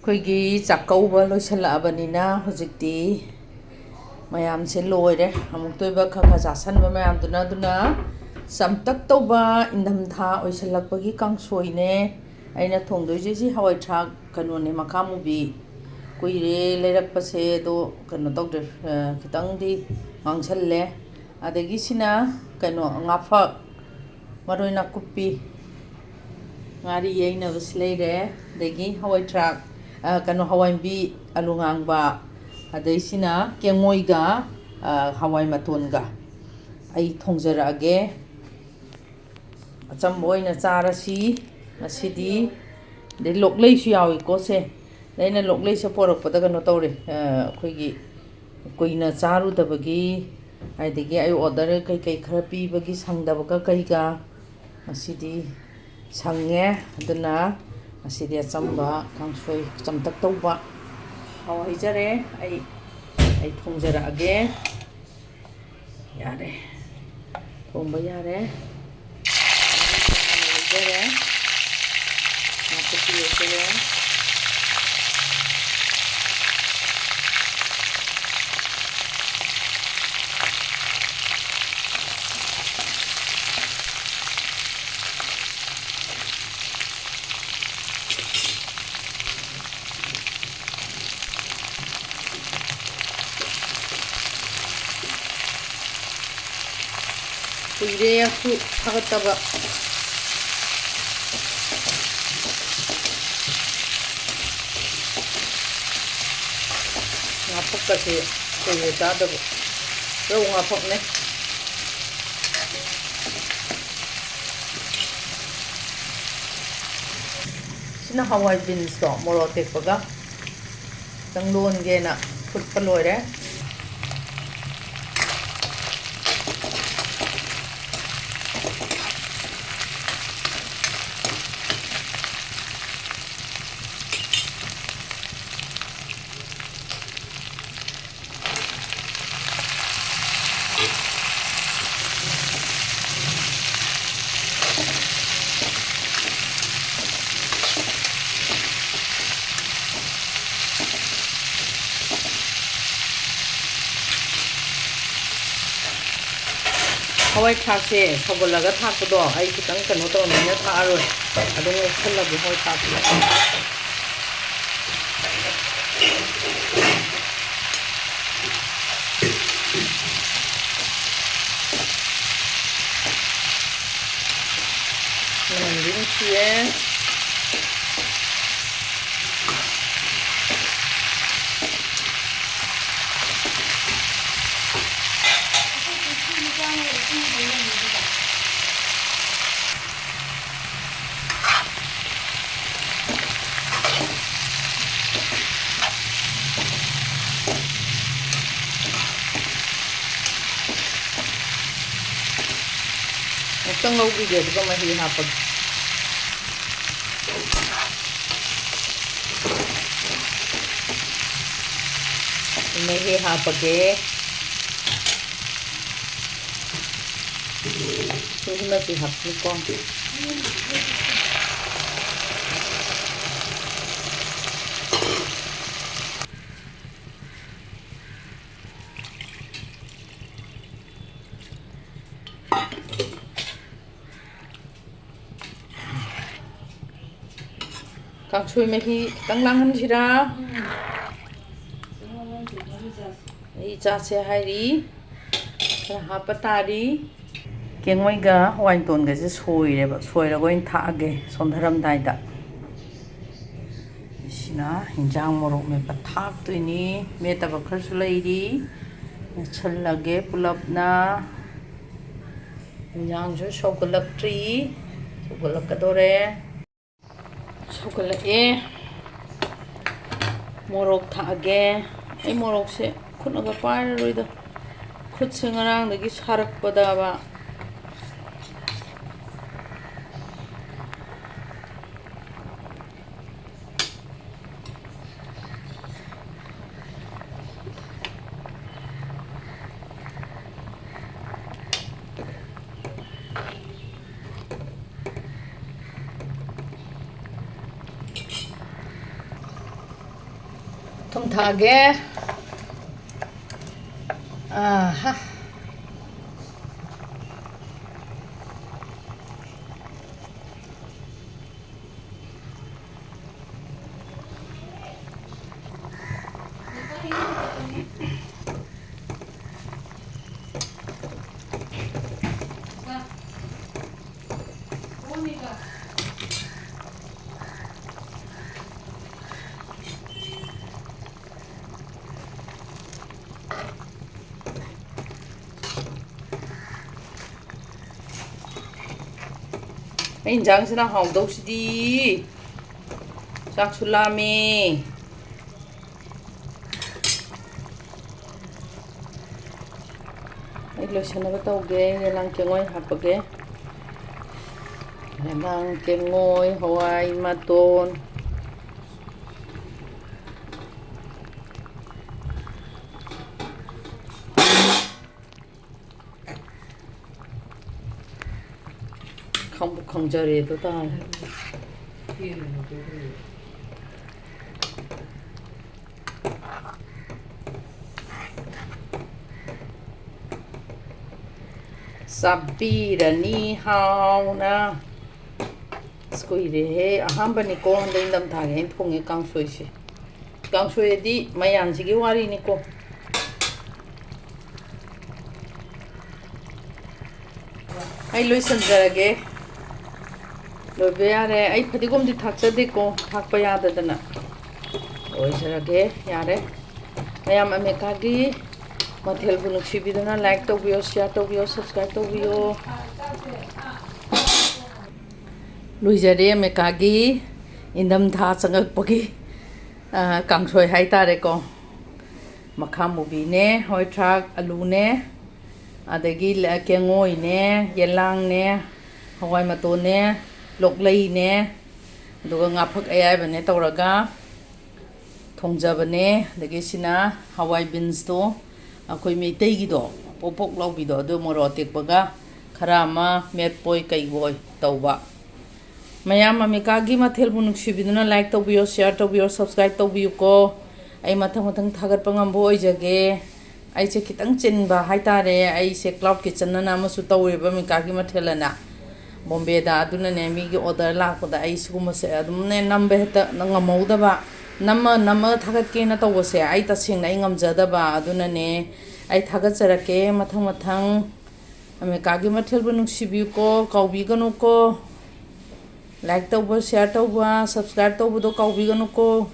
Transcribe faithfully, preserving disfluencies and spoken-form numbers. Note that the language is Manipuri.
ꯑꯩꯈꯣꯏꯒꯤ ꯆꯥꯛꯀꯧꯕ ꯂꯣꯏꯁꯤꯜꯂꯛꯑꯕꯅꯤꯅ ꯍꯧꯖꯤꯛꯇꯤ ꯃꯌꯥꯝꯁꯦ ꯂꯣꯏꯔꯦ꯫ ꯑꯃꯨꯛꯇ ꯑꯣꯏꯕ ꯈꯔ ꯈꯔ ꯆꯥꯁꯟꯕ ꯃꯌꯥꯝꯗꯨꯅ, ꯑꯗꯨꯅ ꯆꯝꯇꯛ ꯇꯧꯕ ꯏꯪꯊꯝꯊꯥ ꯑꯣꯏꯁꯤꯜꯂꯛꯄꯒꯤ ꯀꯥꯡꯁꯣꯏꯅꯦ꯫ ꯑꯩꯅ ꯊꯣꯡꯗꯣꯏꯁꯦ ꯁꯤ ꯍꯋꯥꯏ ꯊ꯭ꯔꯥꯛ ꯀꯩꯅꯣꯅꯦ, ꯃꯈꯥ ꯃꯨꯕꯤ꯫ ꯀꯨꯏꯔꯦ ꯂꯩꯔꯛꯄꯁꯦ, ꯑꯗꯣ ꯀꯩꯅꯣ ꯇꯧꯗ꯭ꯔꯦ, ꯑ, ꯈꯤꯇꯪꯗꯤ ꯉꯥꯡꯁꯜꯂꯦ꯫ ꯑꯗꯒꯤ ꯁꯤꯅ ꯀꯩꯅꯣ, ꯉꯥꯐꯛ, ꯃꯔꯣꯏ ꯅꯥꯀꯨꯞꯄꯤ, ꯉꯥꯔꯤ ꯌꯩꯅꯕꯁꯨ ꯂꯩꯔꯦ, ꯑꯗꯒꯤ ꯍꯋꯥꯏ ꯊ꯭ꯔꯥꯛ, ꯑ, ꯀꯩꯅꯣ, ꯍꯋꯥꯏ ꯃꯨꯕꯤ, ꯑꯂꯨ ꯉꯥꯡꯕ, ꯑꯗꯩꯁꯤꯅ ꯀꯦꯡꯉꯣꯏꯒ, ꯑ, ꯍꯋꯥꯏ ꯃꯇꯣꯟꯒ ꯑꯩ ꯊꯣꯡꯖꯔꯛꯑꯒꯦ꯫ ꯑꯆꯝꯕ ꯑꯣꯏꯅ ꯆꯥꯔꯁꯤ ꯉꯁꯤꯗꯤ꯫ ꯑꯗꯩ ꯂꯣꯛꯂꯩꯁꯨ ꯌꯥꯎꯏꯀꯣ ꯁꯦ꯫ ꯑꯗꯩ ꯑꯩꯅ ꯂꯣꯛꯂꯩꯁꯦ ꯄꯣꯔꯛꯄꯗ ꯀꯩꯅꯣ ꯇꯧꯔꯦ, ꯑ, ꯑꯩꯈꯣꯏꯒꯤ ꯀꯨꯏꯅ ꯆꯥꯔꯨꯗꯕꯒꯤ, ꯑꯗꯒꯤ ꯑꯩ order ꯀꯩꯀꯩ ꯈꯔ ꯄꯤꯕꯒꯤ ꯁꯪꯗꯕꯒ ꯀꯩꯒ ꯉꯁꯤꯗꯤ ꯁꯪꯉꯦ꯫ ꯑꯗꯨꯅ ꯉꯁꯤꯗꯤ ꯑꯆꯝꯕ ꯀꯥꯡꯁꯣꯏ ꯆꯝꯇꯛ ꯇꯧꯕ ꯍꯥꯎ ꯍꯩꯖꯔꯦ꯫ ꯑꯩ, ꯑꯩ ꯊꯣꯡꯖꯔꯛꯑꯒꯦ꯫ ꯌꯥꯔꯦ, ꯊꯣꯡꯕ ꯌꯥꯔꯦ꯫ ꯌꯥꯔꯦ꯫ ꯅꯥꯀꯨꯞꯄꯤ ꯂꯧꯖꯔꯦ꯫ ꯀꯨꯏꯔꯦ ꯑꯩꯁꯨ ꯊꯥꯒꯠꯇꯕ꯫ ꯉꯥꯐꯛꯀꯁꯦ ꯀꯨꯏꯔꯦ ꯆꯥꯗꯕ꯫ ꯔꯧ ꯉꯥꯐꯛꯅꯦ꯫ ꯁꯤꯅ ꯍꯋꯥꯏ beans ꯇꯣ ꯃꯣꯔꯣꯛ ꯑꯇꯦꯛꯄꯒ ꯈꯤꯇꯪ ꯂꯣꯟꯒꯦꯅ ꯐꯨꯠꯄ ꯂꯣꯏꯔꯦ꯫ ꯍꯋꯥꯏ ꯊ꯭ꯔꯥꯛꯁꯦ ꯁꯧꯒꯠꯂꯒ ꯊꯥꯛꯄꯗꯣ ꯑꯩ ꯈꯤꯇꯪ ꯀꯩꯅꯣ ꯇꯧꯔꯝꯅꯤꯅ ꯊꯥꯛꯑꯔꯣꯏ꯫ ꯑꯗꯨꯝ ꯉꯧꯁꯜꯂꯒꯦ ꯍꯋꯥꯏ ꯊ꯭ꯔꯥꯛꯁꯦ꯫ ꯃꯅꯝꯗꯤ ꯅꯨꯡꯁꯤꯌꯦ꯫ ꯉꯥꯛꯇꯪ ꯉꯧꯈꯤꯒꯦ, ꯑꯗꯨꯒ ꯃꯍꯤ ꯍꯥꯞꯄꯒꯦ꯫ ꯃꯍꯤ ꯍꯥꯞꯄꯒꯦ꯫ ꯁꯤꯃꯁꯤ ꯍꯥꯞꯄꯤꯀꯣ꯫ ꯀꯥꯡꯁꯣꯏ ꯃꯍꯤ ꯈꯤꯇꯪ ꯂꯥꯡꯍꯟꯁꯤꯔꯥ? ꯃꯍꯤ ꯆꯥꯁꯦ ꯍꯥꯏꯔꯤ꯫ ꯈꯔ ꯍꯥꯞꯄ ꯇꯥꯔꯤ꯫ ꯀꯦꯡꯉꯣꯏꯒ ꯍꯋꯥꯏꯇꯣꯟꯒꯁꯦ ꯁꯣꯏꯔꯦꯕ, ꯁꯣꯏꯔꯒ ꯑꯣꯏꯅ ꯊꯥꯛꯑꯒꯦ ꯁꯣꯟꯊꯔꯝꯗꯥꯏꯗ꯫ ꯁꯤꯅ ꯍꯤꯟꯖꯥꯡ ꯃꯣꯔꯣꯛ ꯃꯦꯠꯄ ꯊꯥꯛꯇꯣꯏꯅꯤ꯫ ꯃꯦꯠꯇꯕ ꯈꯔꯁꯨ ꯂꯩꯔꯤ꯫ ꯃꯦꯠꯁꯜꯂꯒꯦ ꯄꯨꯂꯞꯅ꯫ ꯍꯤꯟꯖꯥꯡꯁꯨ ꯁꯧꯒꯠꯂꯛꯇ꯭ꯔꯤ, ꯁꯧꯒꯠꯂꯛꯀꯗꯣꯔꯦ꯫ ꯁꯧꯒꯠꯂꯛꯑꯦ꯫ ꯃꯣꯔꯣꯛ ꯊꯥꯛꯑꯒꯦ꯫ ꯑꯩ ꯃꯣꯔꯣꯛꯁꯦ ꯈꯨꯠꯅꯒ ꯄꯥꯏꯔꯔꯣꯏꯗ꯫ ꯈꯨꯠꯁꯦ ꯉꯔꯥꯡꯗꯒꯤ ꯁꯥꯔꯛꯄꯗꯕ꯫ ꯊꯨꯝ ꯊꯥꯛꯑꯒꯦ꯫ ꯑꯍꯥ꯫ ꯑꯩ ꯏꯟꯖꯥꯡꯁꯤꯅ ꯍꯥꯎꯗꯧꯁꯤꯗꯤ꯫ ꯆꯥꯛꯁꯨ ꯂꯥꯝꯃꯦ꯫ ꯑꯩ ꯂꯣꯏꯁꯟꯅꯕ ꯇꯧꯒꯦ꯫ ꯌꯦꯂꯥꯡ ꯀꯦꯡꯉꯣꯏ ꯍꯥꯞꯄꯒꯦ꯫ ꯌꯦꯂꯥꯡ ꯀꯦꯡꯉꯣꯏ, ꯍꯋꯥꯏ ꯃꯇꯣꯟ꯫ ꯈꯪꯕꯨ ꯈꯪꯖꯔꯦꯗꯣ ꯇꯥꯔꯦ꯫ ꯆꯥꯕꯤꯔꯅꯤ ꯍꯥꯎꯅ꯫ ꯑꯁ, ꯀꯨꯏꯔꯦꯍꯦ, ꯑꯍꯥꯟꯕꯅꯤꯀꯣ ꯍꯟꯗꯛ ꯏꯪꯊꯝꯊꯥꯒꯤ ꯑꯩꯅ ꯊꯣꯡꯉꯤ ꯀꯥꯡꯁꯣꯏꯁꯦ꯫ ꯀꯥꯡꯁꯣꯏꯗꯤ ꯃꯌꯥꯝꯁꯤꯒꯤ ꯋꯥꯔꯤꯅꯤꯀꯣ꯫ ꯑꯩ ꯂꯣꯏꯁꯟꯖꯔꯒꯦ꯫ ꯂꯣꯏꯕ ꯌꯥꯔꯦ꯫ ꯑꯩ ꯐꯗꯤꯒꯣꯝꯗꯤ ꯊꯥꯛꯆꯗꯦꯀꯣ, ꯊꯥꯛꯄ ꯌꯥꯗꯗꯅ꯫ ꯂꯣꯏꯖꯔꯒꯦ, ꯌꯥꯔꯦ꯫ ꯃꯌꯥꯝ ꯑꯃꯦꯔꯤꯀꯥꯒꯤ ꯃꯊꯦꯜꯕꯨ ꯅꯨꯡꯁꯤꯕꯤꯗꯨꯅ like ꯇꯧꯕꯤꯌꯣ, share ꯇꯧꯕꯤꯌꯣ, subscribe ꯇꯧꯕꯤꯌꯣ꯫ ꯂꯣꯏꯖꯔꯦ ꯑꯃꯦꯔꯤꯀꯥꯒꯤ ꯏꯪꯊꯝꯊꯥ ꯆꯪꯉꯛꯄꯒꯤ, ꯑ, ꯀꯥꯡꯁꯣꯏ ꯍꯥꯏꯇꯥꯔꯦꯀꯣ꯫ ꯃꯈꯥ ꯃꯨꯕꯤꯅꯦ, ꯍꯋꯥꯏ ꯊ꯭ꯔꯥꯛ, ꯑꯂꯨꯅꯦ, ꯑꯗꯒꯤ ꯂ-, ꯀꯦꯡꯉꯣꯏꯅꯦ, ꯌꯦꯂꯥꯡꯅꯦ, ꯍꯋꯥꯏ ꯃꯇꯣꯟꯅꯦ, ꯂꯣꯛꯂꯩꯅꯦ, ꯑꯗꯨꯒ ꯉꯥꯐꯛ ꯑꯌꯥꯏꯕꯅꯦ ꯇꯧꯔꯒ ꯊꯣꯡꯖꯕꯅꯦ꯫ ꯑꯗꯒꯤ ꯁꯤꯅ ꯍꯋꯥꯏ ꯕꯤꯟꯁꯇꯣ, ꯑꯩꯈꯣꯏ ꯃꯩꯇꯩꯒꯤꯗꯣ, ꯄꯣꯞ ꯄꯣꯞ ꯂꯥꯎꯕꯤꯗꯣ, ꯑꯗꯨ ꯃꯣꯔꯣꯛ ꯑꯇꯦꯛꯄꯒ ꯈꯔ ꯑꯃ ꯃꯦꯠꯄꯣꯏ ꯀꯩꯕꯣꯏ ꯇꯧꯕ꯫ ꯃꯌꯥꯝ ꯑꯃꯦꯔꯤꯀꯥꯒꯤ ꯃꯊꯦꯜꯕꯨ ꯅꯨꯡꯁꯤꯕꯤꯗꯨꯅ like ꯇꯧꯕꯤꯌꯣ, share ꯇꯧꯕꯤꯌꯣ, subscribe ꯇꯧꯕꯤꯌꯨꯀꯣ꯫ ꯑꯩ ꯃꯊꯪ ꯃꯊꯪ ꯊꯥꯒꯠꯄ ꯉꯝꯕ ꯑꯣꯏꯖꯒꯦ꯫ ꯑꯩꯁꯦ ꯈꯤꯇꯪ ꯆꯤꯟꯕ ꯍꯥꯏꯇꯥꯔꯦ꯫ ꯑꯩꯁꯦ Cloud Kitchen ꯑꯅ ꯑꯃꯁꯨ ꯇꯧꯋꯦꯕ, ꯑꯃꯦꯔꯤꯀꯥꯒꯤ ꯃꯊꯦꯜ ꯑꯅ, ꯕꯣꯝꯕꯦꯗ꯫ ꯑꯗꯨꯅꯅꯦ, ꯃꯤꯒꯤ order ꯂꯥꯛꯄꯗ ꯑꯩ ꯁꯤꯒꯨꯝꯕꯁꯦ ꯑꯗꯨꯝꯅꯦ ꯅꯝꯕ ꯍꯦꯛꯇ ꯉꯝꯍꯧꯗꯕ꯫ ꯅꯝꯃ ꯅꯝꯃꯒ ꯊꯥꯒꯠꯀꯦꯅ ꯇꯧꯕꯁꯦ ꯑꯩ ꯇꯁꯦꯡꯅ ꯑꯩ ꯉꯝꯖꯗꯕ꯫ ꯑꯗꯨꯅꯅꯦ, ꯑꯩ ꯊꯥꯒꯠꯆꯔꯛꯀꯦ ꯃꯊꯪ ꯃꯊꯪ꯫ ꯑꯃꯦꯔꯤꯀꯥꯒꯤ ꯃꯊꯦꯜꯕꯨ ꯅꯨꯡꯁꯤꯕꯤꯌꯨꯀꯣ, ꯀꯥꯎꯕꯤꯒꯅꯨꯀꯣ꯫ Like ꯇꯧꯕ, share ꯇꯧꯕ, subscribe ꯇꯧꯕꯗꯣ ꯀꯥꯎꯕꯤꯒꯅꯨꯀꯣ꯫